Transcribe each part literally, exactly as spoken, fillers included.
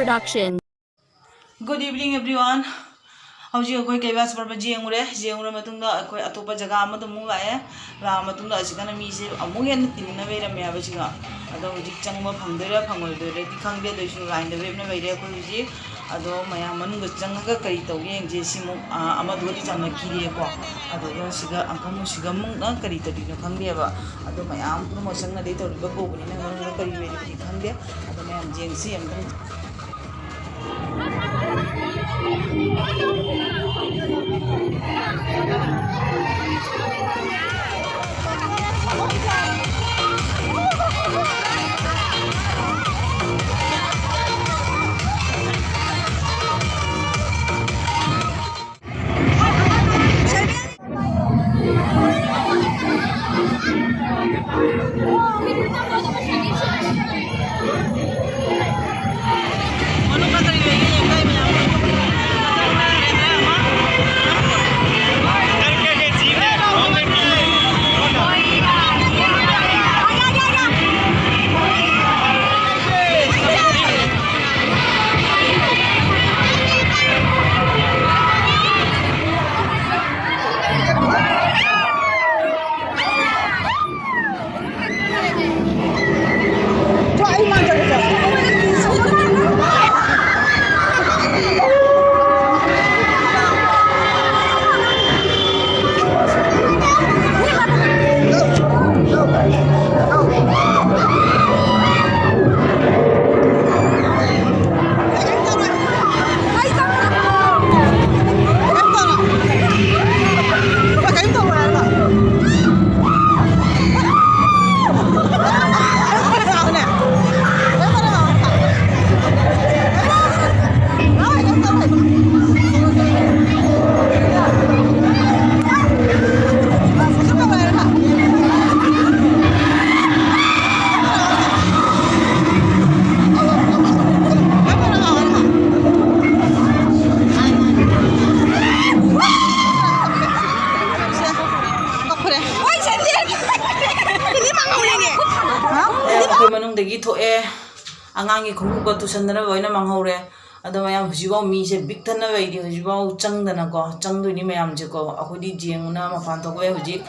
Production. Good evening, everyone. ꯍꯧꯖꯤꯛ ꯑꯩꯈꯣꯏ ꯀꯩꯕꯥꯁ ꯄꯔꯕ ꯌꯦꯡꯉꯨꯔꯦ꯫ ꯌꯦꯡꯉꯨꯔ ꯃꯇꯨꯡꯗ ꯑꯩꯈꯣꯏ ꯑꯇꯣꯞꯄ ꯖꯒꯥ ꯑꯃꯗ ꯑꯃꯨꯛ ꯂꯥꯛꯑꯦ꯫ ꯂꯥꯛꯑ ꯃꯇꯨꯡꯗ ꯑꯁꯤꯗꯅ ꯃꯤꯁꯦ ꯑꯃꯨꯛ ꯍꯦꯟꯅ ꯇꯤꯟꯅ ꯂꯩꯔꯝꯃꯦ ꯍꯥꯏꯕꯁꯤꯒ꯫ ꯑꯗꯣ ꯍꯧꯖꯤꯛ ꯆꯪꯕ ꯐꯪꯗꯣꯏꯔꯥ ꯐꯪꯉꯣꯏꯗꯣꯏꯔꯗꯤ ꯈꯪꯗꯦ꯫ ꯑꯗꯨꯏꯁꯨ ꯂꯥꯏꯟꯗ ꯂꯦꯞꯅ ꯂꯩꯔꯦ ꯑꯩꯈꯣꯏ ꯍꯧꯖꯤꯛ꯫ ꯑꯗꯣ ꯃꯌꯥꯝ ꯃꯅꯨꯡꯗ ꯆꯪꯉꯒ ꯀꯔꯤ ꯇꯧꯒꯦ ꯌꯦꯡꯁꯦ꯫ ꯁꯤꯃꯨꯛ, ꯑ, ꯑꯃꯗꯨꯒꯗꯤ ꯆꯥꯟꯅꯈꯤꯗꯦꯀꯣ꯫ ꯑꯗꯨꯒ ꯁꯤꯒ ꯑꯪꯀꯜ ꯃꯨꯁꯤꯒ ꯑꯃꯨꯛꯅ ꯀꯔꯤ ꯇꯧꯔꯤꯅꯣ ꯈꯪꯗꯦꯕ꯫ ꯑꯗꯣ ꯃꯌꯥꯝ ꯄꯨꯝꯅꯃꯛ ꯆꯪꯅꯗꯤ ꯇꯧꯔꯤꯕ ꯀꯧꯕꯅꯤꯅ ꯃꯅꯨꯡꯗ ꯀꯔꯤ ꯂꯩꯔꯤꯕꯗꯤ ꯈꯪꯗꯦ꯫ ꯑꯗꯣ ꯃꯌꯥꯝ ꯌꯦꯡꯁꯤ ꯑꯝꯇꯪ꯫ ꯑꯩꯈꯣꯏ ꯃꯅꯨꯡꯗꯒꯤ ꯊꯣꯛꯑꯦ꯫ ꯑꯉꯥꯡꯒꯤ ꯈꯣꯡꯎꯞꯀ ꯇꯨꯁꯟꯗꯅꯕ ꯂꯣꯏꯅ ꯃꯥꯡꯍꯧꯔꯦ꯫ ꯑꯗꯣ ꯃꯌꯥꯝ ꯍꯧꯖꯤꯛꯐꯥꯎ ꯃꯤꯁꯦ ꯕꯤꯛ ꯊꯟꯅ ꯂꯩꯔꯤ, ꯍꯧꯖꯤꯛꯐꯥꯎ ꯆꯪꯗꯅꯀꯣ, ꯆꯪꯗꯣꯏꯅꯤ ꯃꯌꯥꯝꯁꯦꯀꯣ꯫ ꯑꯩꯈꯣꯏꯗꯤ ꯌꯦꯡꯉꯨꯅ ꯃꯄꯥꯟ ꯊꯣꯛꯄ ꯌꯥꯏ ꯍꯧꯖꯤꯛ꯫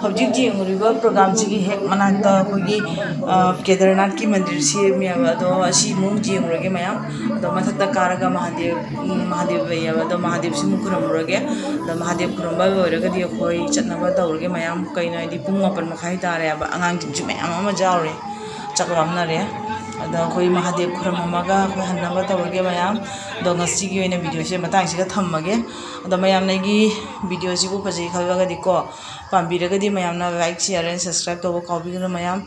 ꯍꯧꯖꯤꯛ ꯌꯦꯡꯉꯨꯔꯤꯕ ꯄ꯭ꯔꯣꯒ꯭ꯔꯥꯝꯁꯤꯒꯤ ꯍꯦꯛ ꯃꯅꯥꯛꯇ ꯑꯩꯈꯣꯏꯒꯤ, ꯑ, ꯀꯦꯗꯔꯅꯥꯊꯀꯤ ꯃꯟꯗꯤꯔ ꯁꯦꯝꯃꯦꯕ꯫ ꯑꯗꯣ ꯑꯁꯤ ꯑꯃꯨꯛ ꯌꯦꯡꯉꯨꯔꯒꯦ ꯃꯌꯥꯝ꯫ ꯑꯗꯣ ꯃꯊꯛꯇ ꯀꯥꯔꯒ ꯃꯍꯥꯗꯦꯕ, ꯎꯝ, ꯃꯍꯥꯗꯦꯕ ꯂꯩꯌꯦꯕ꯫ ꯑꯗꯣ ꯃꯍꯥꯗꯦꯕꯁꯤ ꯑꯃꯨꯛ ꯈꯨꯔꯨꯝꯃꯨꯔꯒꯦ꯫ ꯑꯗꯣ ꯃꯍꯥꯗꯦꯕ ꯈꯨꯔꯨꯝꯕ ꯂꯣꯏꯔꯒꯗꯤ ꯑꯩꯈꯣꯏ ꯆꯠꯅꯕ ꯇꯧꯔꯒꯦ ꯃꯌꯥꯝ꯫ ꯀꯩꯅꯣ ꯍꯥꯏꯗꯤ ꯄꯨꯡ ꯃꯥꯄꯟ ꯃꯈꯥꯏ ꯇꯥꯔꯦꯕ꯫ ꯑꯉꯥꯡꯁꯤꯡꯁꯨ ꯃꯌꯥꯝ ꯑꯃ ꯌꯥꯎꯔꯦ꯫ ꯆꯥꯛ ꯂꯥꯝꯅꯔꯦ꯫ ꯑꯗꯣ ꯑꯩꯈꯣꯏ ꯃꯍꯥꯗꯦꯕ ꯈꯨꯔꯨꯝꯃꯝꯃꯒ ꯑꯩꯈꯣꯏ ꯍꯟꯅꯕ ꯇꯧꯔꯒꯦ ꯃꯌꯥꯝ꯫ ꯑꯗꯣ ꯉꯁꯤꯒꯤ ꯑꯣꯏꯅ ꯚꯤꯗꯤꯑꯣꯁꯦ ꯃꯇꯥꯡꯁꯤꯒ ꯊꯝꯃꯒꯦ꯫ ꯑꯗꯣ ꯃꯌꯥꯝꯅ ꯑꯩꯒꯤ ꯚꯤꯗꯤꯑꯣꯁꯤꯕꯨ ꯐꯖꯩ ꯈꯜꯂꯒꯗꯤꯀꯣ, ꯄꯥꯝꯕꯤꯔꯒꯗꯤ ꯃꯌꯥꯝꯅ like, share and subscribe ꯇꯧꯕ ꯀꯥꯎꯕꯤꯒꯅꯨ ꯃꯌꯥꯝ꯫